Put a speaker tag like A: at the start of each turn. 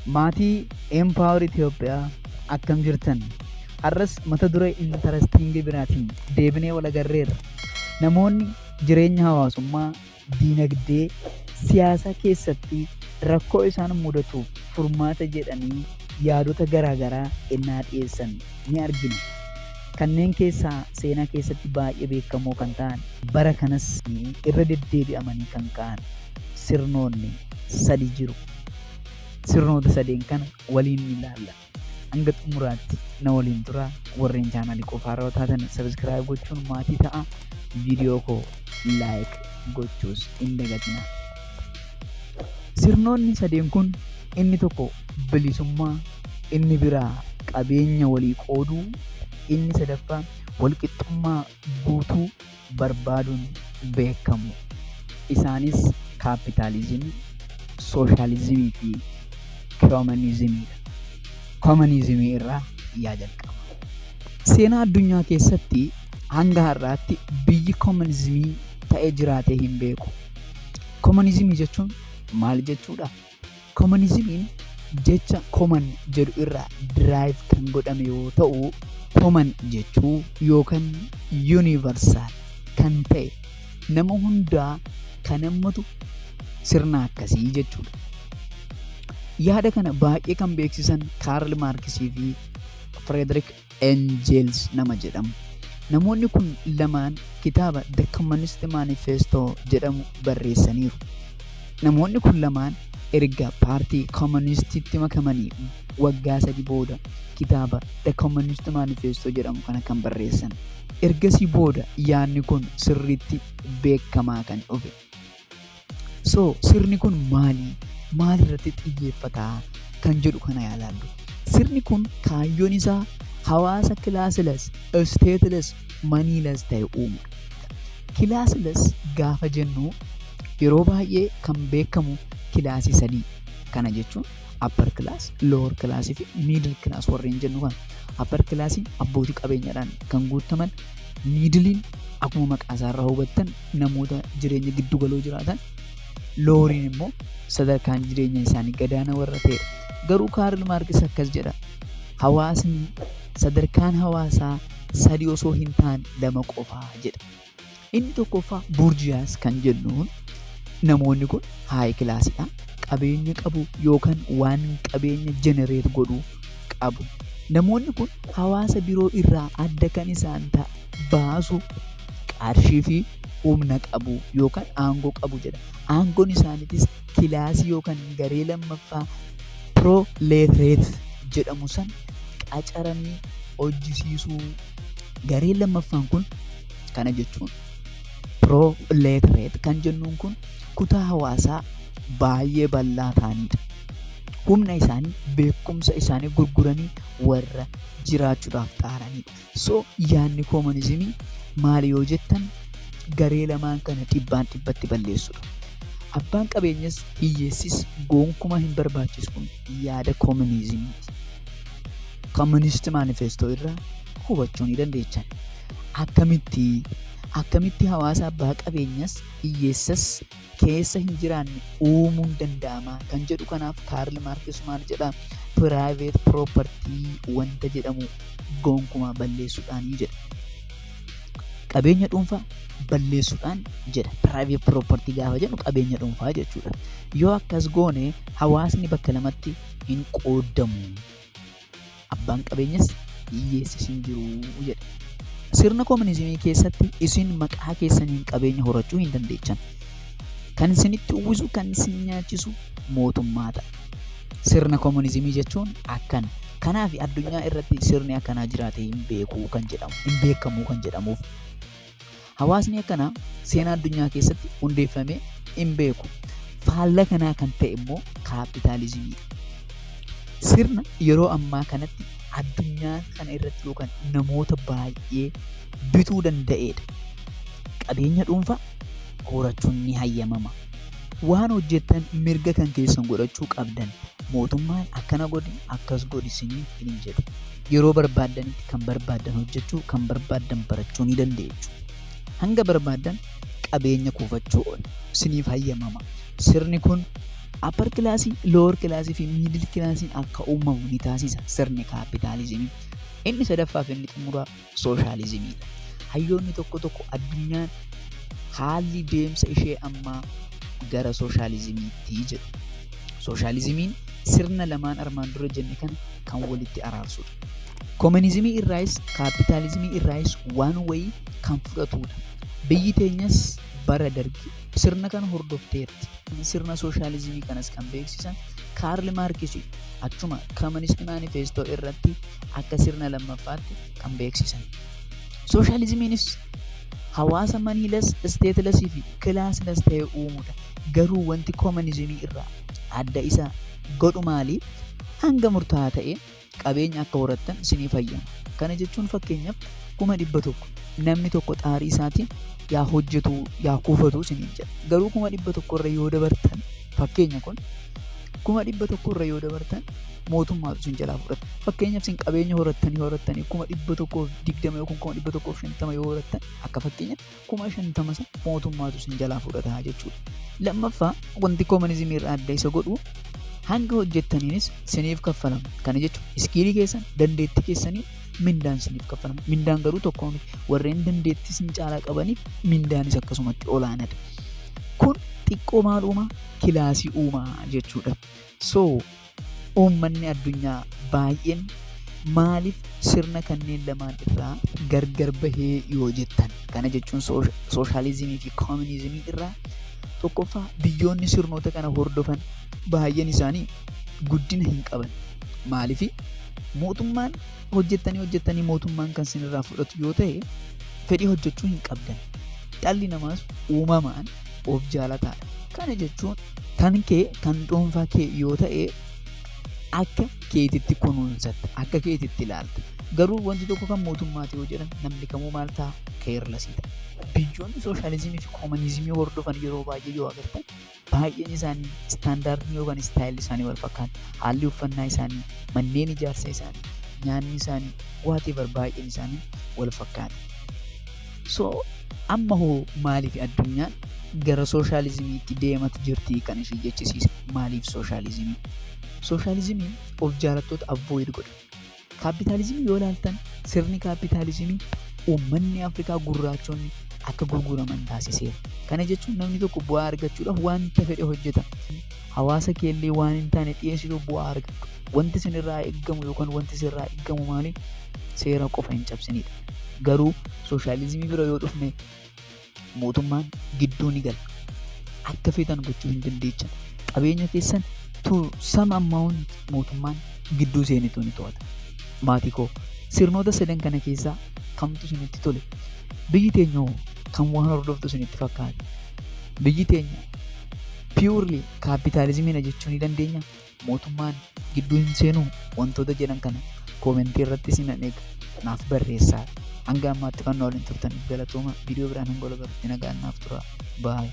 A: Maatii Empower Itoophiyaa, akkam jirtan? Har'as mata duree interesting biraatiin deebinee wal agarreerra. Namoonni jireenya hawaasummaa, diinagdee, siyaasaa keessatti rakkoo isaan mudatuuf furmaata jedhanii yaadota garaagaraa ennaa dhiyeessan ni argina. Kanneen keessaa seenaa keessatti baay'ee beekamoo kan ta'an, bara kanas irra deddeebi'amanii kan ka'an sirnoonni sadi jiru. Sirnoota sadeen kana waliin ni ilaalla. Hanga xumuraatti na waliin turaa. Warreen chaanaalii koo haarawaa taatan subscribe gochuun maatii ta'a. Viidiyoo koo like gochuus hin dagatinaa. Sirnoonni sadeen kun inni tokko bilisummaa, inni biraa qabeenya walii qooduu, inni sadaffaa walqixxummaa guutuu barbaaduun beekamu. Isaanis kaappitaalizimii, sooshaalizimii fi koominizimiidha. Koominizimii irraa yaa jalqaba. Seenaa addunyaa keessatti hanga har'aatti biyyi koominizimii ta'ee jiraatee hin beeku. Koominizimii jechuun maal jechuudha? Koominizimiin jecha "common" jedhu irraa derive kan godhame yoo ta'u, common jechuu yookaan universal kan ta'e, nama hundaa kan hammatu sirna akkasii jechuudha. Yaada kana baay'ee kan beeksisan Kaarl Maarkisii fi Frederick Engels nama jedhamu. Namoonni kun lamaan kitaaba The Communist Manifesto jedhamu barreessaniiru. Namoonni kun lamaan erga paartii Kooministiitti makamanii waggaa 3 booda kitaaba The Communist Manifesto jedhamu kana kan barreessan. Ergasii booda yaadni kun sirriitti beekamaa kan dhufe. So sirni kun maali? Maal irratti xiyyeeffataa? Kan jedhu kana yaa ilaallu. Sirni kun kaayyoon isaa hawaasa classless, stateless, moneyless ta'e uumuudha. Classless gaafa jennu yeroo baay'ee kan beekamu kilaasii sadii. Kana jechuun upper class, lower class fi middle class warreen jennu kana. Upper classiin abbootii qabeenyaadhaan kan guutaman, middleiin akkuma maqaa isaarraa hubattan namoota jireenya giddu galoo jiraatan, loweriin immoo sadarkaan jireenya isaanii gadaana warra ta'edha. Garuu Kaarl Maarkis akkas jedha. Hawaasni sadarkaan hawaasaa sadi osoo hin taane lama qofaa jedha. Inni tokkoffaa bourgeois kan jennuun namoonni kun high classidha. Qabeenya qabu yookaan waan qabeenya generate godhu qabu. Namoonni kun hawaasa biroo irraa adda kan isaan baasu qarshii fi humna qabu yookaan aangoo qabu jedha. Aangoon isaaniitis kilaasii yookaan garee lammaffaa proletariat jedhamu san qacaranii hojjisiisuu. Gareen lammaffaan kun, kana jechuun proletariat kan jennuun kun, kutaa hawaasaa baay'ee bal'aa ta'anidha. Humna isaanii, beekumsa isaanii gurguranii warra jiraachuudhaaf xaaranidha. So yaadni koominizimii maali yoo jettan, garee lamaan kana dhibbaan dhibbatti balleessudha. Abbaan qabeenyas hiyyeessis gonkumaa hin barbaachisu, kun yaada koominizimiiti. Communist Manifesto irraa hubachuu ni dandeechan. Akkamitti hawaasa abbaa qabeenyas hiyyeessas keessa hin jiraanne uumuun danda'ama kan jedhu kanaaf Kaarl Maarkis maal jedhaa? Private property wanta jedhamu gonkumaa balleessuudhaanii jedha. Qabeenya dhuunfaa balleessuudhaan jedha. Private property gaafa jennu qabeenya dhuunfaa jechuudha. Yoo akkas goone hawaasni bakka lamatti hin qoodamu. Abbaan qabeenyas hiyyeessis hin jiru jedha. Sirna koominizimii keessatti isin maqaa keessaniin qabeenya horachuu hin dandeechan. Kan isinitti uwwisu, kan isin nyaachisu mootummaa ta'a. Sirna koominizimii jechuun akkana. Kanaaf addunyaa irratti sirni akkanaa jiraate hin beeku kan jedhamu, hin beekamu kan jedhamuuf. Hawaasni akkanaa seenaa addunyaa keessatti hundeeffamee hin beeku. Faalla kanaa kan ta'e immoo kaapitaalizimiidha. Sirna yeroo ammaa kanatti addunyaa kana irratti yookaan namoota baay'ee bituu danda'edha. Qabeenya dhuunfaa horachuun ni hayyamama. Waan hojjettan mirga kan keessan godhachuu qabdan. Mootummaan akkana godhi, akkas godhi isiniin hin jedhu. Yeroo barbaaddanitti kan barbaaddan hojjechuu, kan barbaaddan barachuu ni dandeechu. Hanga barbaaddan qabeenya kuufachuu isiniif hayyamama. Sirni kun Upper classii, lower classii fi middle classiin akka uumamu ni taasisa sirni kaapitaalizimii. Inni sadaffaa fi inni xumuraa sooshaalizimiidha. Hayyoonni tokko tokko addunyaan haalli deemsa ishee ammaa gara sooshaalizimiitti jedhu. Sooshaalizimiin sirna lamaan armaan dura jenne kana kan walitti araarsudha. Koominizimii irraayis kaapitaalizimii irraayis waan wayii kan fudhatudha. Biyyi teenyas bara Dargi sirna kana hordofteerti. Sirna sooshaalizimii kanas kan beeksisan Kaarl Maarkisi, achuma Communist Manifesto irratti akka sirna lammaffaatti kan beeksisan. Sooshaalizimiinis hawaasa moneyless, statelessii fi classless ta'e uumuudha. Garuu wanti koominizimii irraa adda isa godhu maali? Hanga murtaa'aa ta'e qabeenya akka horattan isinii fayyama. Kana jechuun, fakkeenyaaf, 100,000 namni tokko xaarii isaatiin yaa hojjetu, yaa kuufatu isiniin jedha. Garuu 100,000 irra yoo dabartan, fakkeenya kun, 100,000 irra yoo dabartan mootummaatu isin jalaa fudhata. Fakkeenyaaf, isin qabeenya horattanii horattanii 120,000 yookiin 150,000 yoo horattan, akka fakkeenyaatti 50,000 sana mootummaatu isin jalaa fudhata jechuudha. Lammaffaa, wanti koominizimii irraa adda isa godhu hanga hojjettaniinis isiniif kaffalama. Kana jechuun skillii keessan, dandeettii keessanii mindaan isiniif kaffalama. Mindaan garuu tokko miti. Warreen dandeettii isin caalaa qabaniif mindaanis akkasumatti olaanaadha. Kun xiqqoo maal uumaa? Classii uumaa jechuudha. So uummanni addunyaa baay'een maaliif sirna kanneen lamaan irraa gargar bahee yoo jettan, kana jechuun sooshaalizimii fi koominizimii irraa, tokkoffaa, biyyoonni sirnoota kana hordofan baay'een isaanii guddina hin qaban. Maaliif? Mootummaan hojjettanii hojjettanii mootummaan kan isinirraa fudhatu yoo ta'e, fedhii hojjechuu hin qabdan. Dhalli namaas uumamaan of jaalataadha. Kana jechuun kan kee, kan dhuunfaa kee yoo ta'e, akka keetitti kunuunsatta, akka keetitti ilaalta. Garuu wanti tokko kan mootummaati yoo jedhan, namni kamuu maal ta'a? Carelessii ta'a. Biyyoonni sooshaalizimii fi koominizimii hordofan yeroo baay'ee yoo agartan, baay'een isaanii standardni yookaan styleli isaanii wal fakkaata. Haalli uffannaa isaanii, manneen ijaarsa isaanii, nyaanni isaanii, whatever, baay'een isaanii wal fakkaata. So amma hoo maaliif addunyaan gara sooshaalizimiitti deematu jirti kan ishee jechisiise? Maaliif sooshaalizimii? Sooshaalizimiin of jaalattoota avoid godha. Kaapitaalizimii yoo ilaaltan, sirni kaapitaalizimii uummanni Afrikaa gurraachonni akka gurguraman taasiseera. Kana jechuun namni tokko bu'aa argachuudhaaf wanta fedhe hojjeta. Hawaasa keellee waan hin taane dhiyeessitu bu'aa argattu. Wanti isinirraa eeggamu yookaan wanti isinirraa eeggamu maali? Seera qofa hin cabsinidha. Garuu sooshaalizimii bira yoo dhufne, mootummaan gidduu ni gala. Akka feetan gochuu hin dandeechan. Qabeenya keessan to some amount mootummaan gidduu seenitu ni to'ata. Maatii koo, sirnoota sadan kana keessaa kamtu isinitti tole? Biyyi teenya hoo kan waan hordoftu isinitti fakkaata? Biyyi teenya purely kaapitaalizimiidha jechuu ni dandeenya? Mootummaan gidduu hin seenuu? Wantoota jedhan kana commentii irratti isinan eega. Naaf barreessaa. Hanga ammaatti kan waliin turtaniif galatooma. Viidiyoo biraan hanga wal agarrutti nagaan naaf tura. Bye.